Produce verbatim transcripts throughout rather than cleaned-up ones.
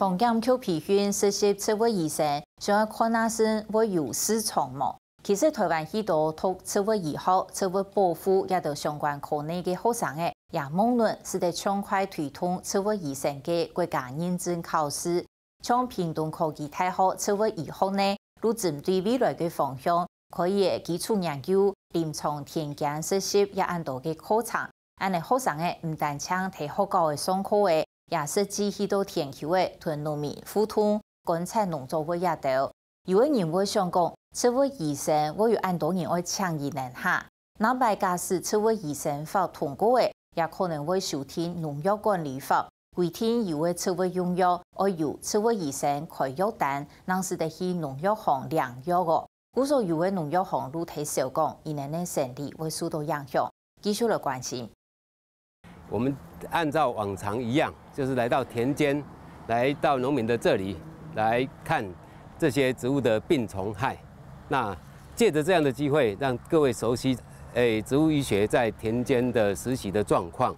當減去培訓實習植物醫生，想愛看下先會有市場無？其實臺灣許多讀植物醫學、植物保護這兜相關科系个學生仔，也望等使得盡快推動植物醫生个國家認證考試。像屏東科技大學植物醫學呢，就針對未來个方向，可以基礎研究、臨床田間實習這恁多个課程。恁呢學生仔毋單淨在學校个上課仔，也實際去到田坵仔同農民互動，觀察農作物這兜。有个人會想講，植物醫生會有恁多人愛請佢等下？ 若擺假使植物醫生法通過仔，也可能會修訂農藥管理法，規定有个植物用藥愛由植物醫生開藥單，正使得去農藥行領藥哦。故所有个農藥行就在想講，佢等个生理會受到影響。繼續來關心。我們按照往常一樣，就是來到田間，來到農民的這裡來看這些植物的病蟲害。那借著這樣的機會，讓各位熟悉，誒，植物醫學在田間的實習的狀況。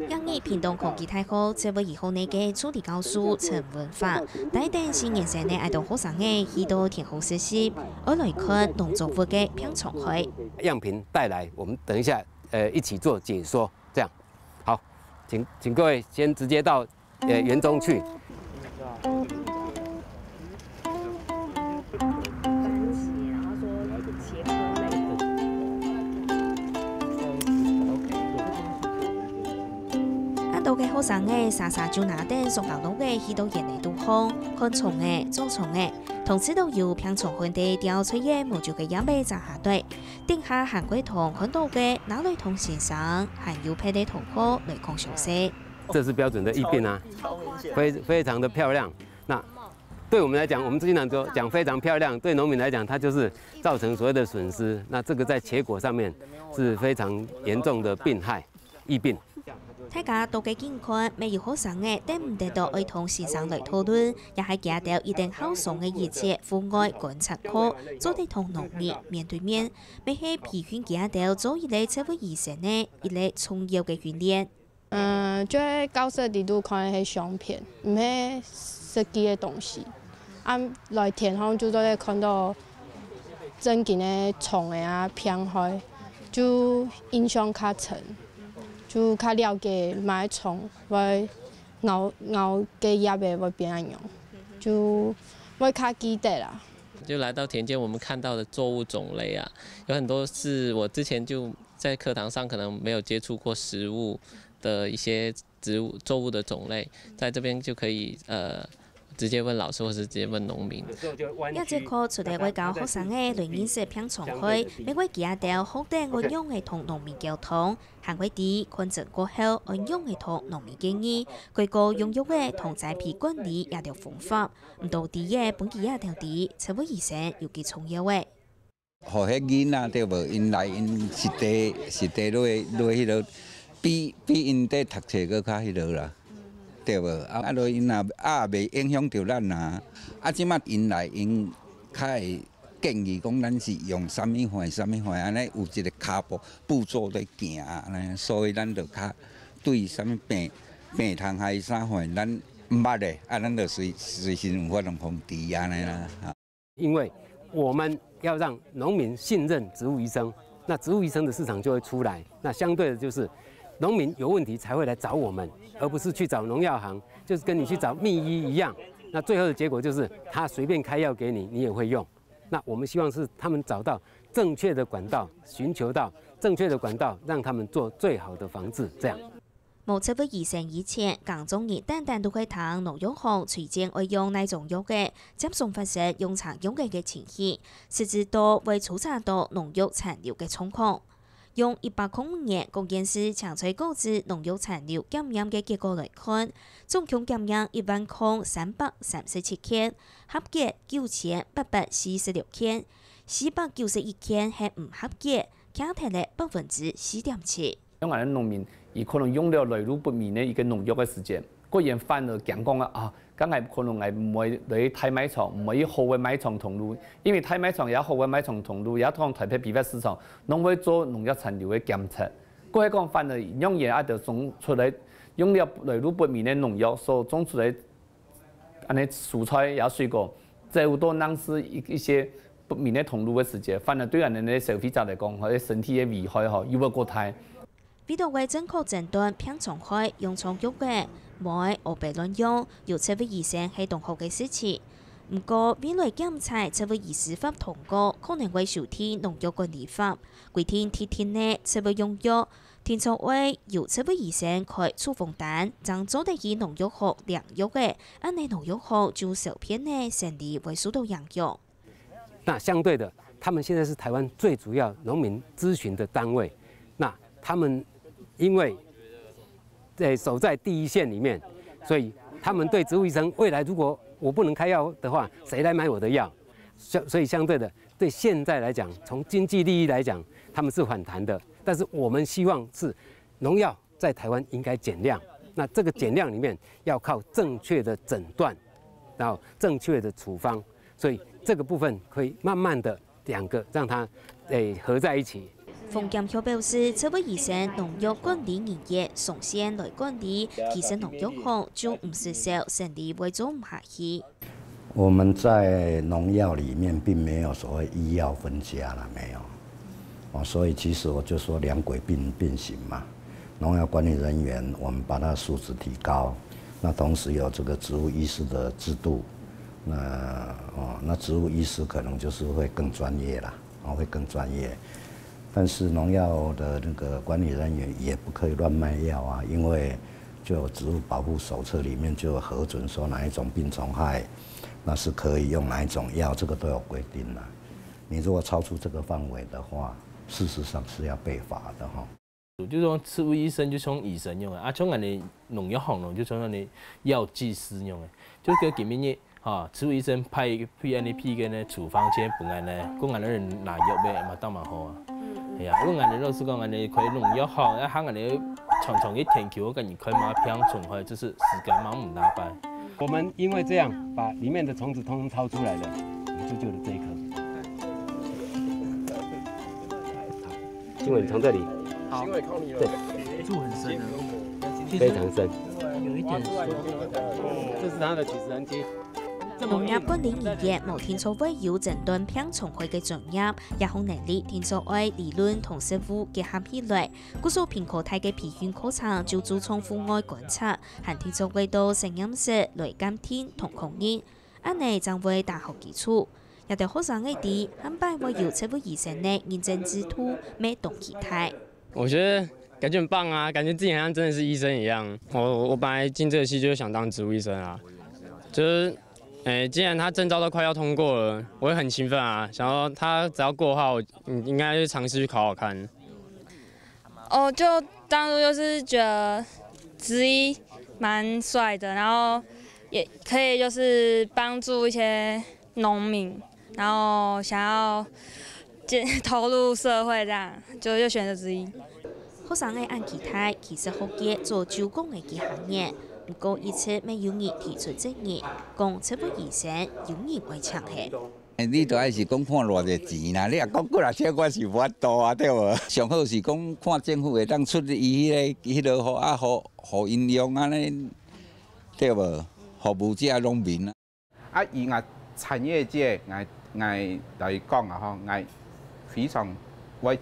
今日屏東科技大學植物醫學系个助理教授陳文發，帶等四年生个恁多學生仔去到田坵實習，愛來看農作物个病蟲害。樣品帶來，我們等一下，呃，一起做解說。這樣，好，請請各位先直接到呃園中去。恁多个學生仔，儕儕就拿等塑膠袋仔去到園仔肚項，看蟲仔、捉蟲仔，同時都有病蟲害个吊嘴仔無就个葉仔摘下來，等下還過同看到个拿來同先生，還有別个同學來講詳細。 這是標準的疫病啊，非非常的漂亮。那對我們來講，我們經常說講非常漂亮，對農民來講，它就是造成所謂的損失。那這個在結果上面是非常嚴重的病害，疫病。大家都个緊看，乜有學生仔等毋得到愛同先生來討論，也係佢兜一等好爽个一節戶外觀察課，做得同農民面對面，乜係培訓佢兜做一個植物醫生个一個重要个訓練。 嗯，就係教室裡肚看个係相片，毋係實際个東西。啊來田項就做得看到正經个蟲仔啊、病害，就印象較深，就較了解麼个蟲會咬咬个葉仔會變恁樣，就會較記得啦。就來到田間，我們看到的作物種類啊，有很多是我之前就在課堂上可能沒有接觸過食物的一些植物作物的種類，在這邊就可以呃直接問老師，或是直接問農民。這節課除了會教學生仔來認識病蟲害，乜會教佢兜學等愛仰仔同農民溝通，還會知看診過後愛仰仔同農民建議，還過用藥仔同栽培管理這兜方法。毋單淨分佢兜知，植物醫生有幾重要个。 予彼囡仔對無？𪜶來𪜶實地實地落落彼號，比比𪜶咧讀冊閣較彼號啦，對無？啊啊落𪜶也也袂影響著咱啊。啊這馬𪜶來𪜶較會建議講咱是用啥物貨啥物貨，按呢有一个跤步步驟咧行啊，按呢，所以咱就較對啥物病病蟲害啥貨，咱毋捌的，啊咱就隨隨時有法通防治按呢啦。 因為我們要讓農民信任植物醫生，那植物醫生的市場就會出來。那相對的就是，農民有問題才會來找我們，而不是去找農藥行，就是跟你去找密醫一樣。那最後的結果就是他隨便開藥給你，你也會用。那我們希望是他們找到正確的管道，尋求到正確的管道，讓他們做最好的防治，這樣。 無植物醫生以前，耕種人單單都會聽農藥行推薦愛用哪種藥仔，接送發生用錯藥仔个情形，甚至到會出產到農藥殘留个狀況。用一百空五年各縣市青菜果子農藥殘留檢驗个結果來看，總共檢驗一萬空三百三十七件，合格九千八百四十六件，四百九十一件係毋合格，欠忒了百分之四點七。 像𠊎等農民，佢可能用了來路不明个一個農藥个時節，果然反而驚講啊，啊，該𠊎可能𠊎毋會來大賣場，毋會去好个賣場通路，因為大賣場也好个賣場通路，也通台北批發市場，攏會做農藥殘留个檢測。過係講反而讓佢啊就種出來用了來路不明个農藥所種出來恁呢蔬菜也水果，走到硬係一一些不明个通路个時節，反而對恁呢个消費者來講，佢个身體个危害吼，又會過大。為著會正確診斷病蟲害，用錯藥仔，毋好烏白亂用，有職業醫生係當好个事情。毋過，未來檢采職業醫師法通過，可能會修訂農藥管理法，規定特定个職業用藥，定著會由職業醫生開處方單，正做得去農藥局領藥仔，恁呢農藥局就少片个生理會受到影響。 那相對的，他們現在是台灣最主要農民諮詢的單位。那他們因為在守在第一線裡面，所以他們對植物醫生未來如果我不能開藥的話，誰來買我的藥？相所以相對的，對現在來講，從經濟利益來講，他們是反彈的。但是我們希望是農藥在台灣應該減量。那這個減量裡面要靠正確的診斷，然後正確的處方，所以這個部分可以慢慢的兩個讓它誒合在一起。馮檢却表示，這位醫生農藥管理人員上線來管理，其實農藥局就毋使愁，生理會做毋下去。 我們在農藥裡面並沒有所謂醫藥分家了，沒有。哦，所以其實我就說兩軌並並行嘛。農藥管理人員，我們把它素質提高，那同時有這個植物醫師的制度，那哦，那植物醫師可能就是會更專業啦，哦，會更專業。但是農药的那個管理人員也不可以亂賣藥啊，因為就植物保護手冊裡面就有核准說哪一種病蟲害，那是可以用哪一種药，這個都有規定啦。你如果超出這個範圍的話，事實上是要被罰的哈。就係講，植物醫生就像醫生樣个，啊，像𠊎等農藥行咯，就像𠊎等藥劑師樣个，就係今晡日，哈，植物醫生派派恁呢批个呢處方箋分𠊎呢，講𠊎等拿藥仔嘛，當嘛好啊。哎呀，因為𠊎等老實講，𠊎等開農藥行，啊，行𠊎等常常去田坵，跟你開嘛病蟲害，就是時間嘛毋大擺。我們因為這樣把裡面的蟲子通通挑出來了，我們就救了這一棵。經緯，你從這裡，好，對，住很深啊，非常深。有一點深。這是它的取食痕跡。農業管理人員無定著會有診斷病蟲害个專業，這項能力定著愛理論同實務結合起來。故所平科大个培訓課程就注重戶外觀察，還定著會到實驗室來鑑定同確認，恁呢正會打好基礎。這兜學生个知，下擺會有這位醫生个認證制度，乜當期待。 我覺得感覺很棒啊，感覺自己好像真的是醫生一樣。我我本來進這個系就是想當植物醫生啊，就是，誒，既然他證照都快要通過了，我也很興奮啊，想說他只要過的話，我嗯應該就嘗試去考考看。哦，就當初就是覺得植醫蠻帥的，然後也可以就是幫助一些農民，然後想要進投入社會這樣，就就選擇植醫。學生个恁期待，其實學界早就講个幾下年，毋過一直乜有人提出質疑，講植物醫生有人會請係。你都愛是講看偌濟錢啦，你若講幾若千，我是無法度啊，對無？上好是講看政府會當出伊迄个迄落雨啊，互互因用安尼，對無？服務遮農民啊。 啊，以𠊎產業界，𠊎𠊎來講啊吼，𠊎非常會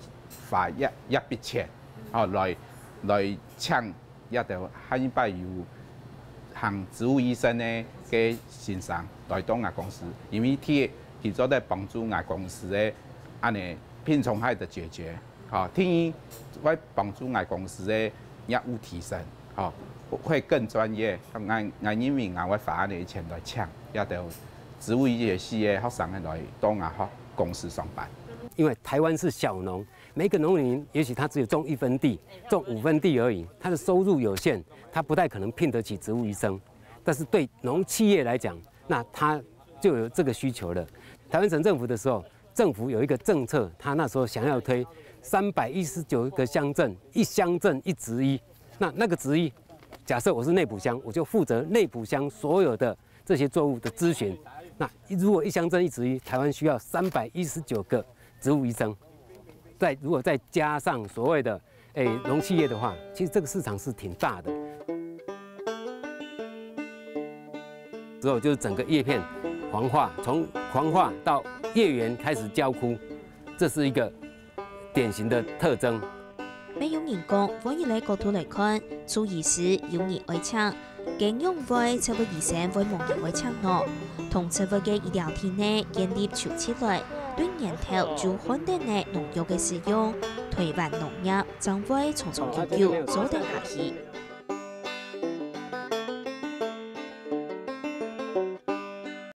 花一一筆錢，吼，來來請一兜下一擺有行植物醫生个个先生來到𠊎公司，因為佢佢做得幫助𠊎公司个安尼病蟲害的解決。 吼，第二，會幫助𠊎公司个業務提升，吼，會更專業。𠊎𠊎認為𠊎會花恁个錢來請，這兜植物醫學系个學生來到𠊎學公司上班。因為台灣是小農，每一個農民也許他只有種一分地、種五分地而已，他的收入有限，他不太可能聘得起植物醫生。但是對農企業來講，那他就有這個需求了。台灣省政府的時候，政府有一個政策，他那時候想要推三百一十九個鄉鎮，一鄉鎮一植醫。那那個植醫，假設我是內埔鄉，我就負責內埔鄉所有的這些作物的諮詢。那如果一鄉鎮一植醫，台灣需要三百一十九個植物醫生，再如果再加上所謂的誒農企業的話，其實這個市場是挺大的。之后就是整个叶片黄化，从黄化到叶缘开始焦枯，这是一个典型的特征。乜有人講，換一个角度來看，獸醫師有人愛請，該仰會植物醫生會無人愛請呢？同植物个醫療體系建立就起來，對源頭就看得呢農藥个使用，台灣農業正會長長久久做得下去。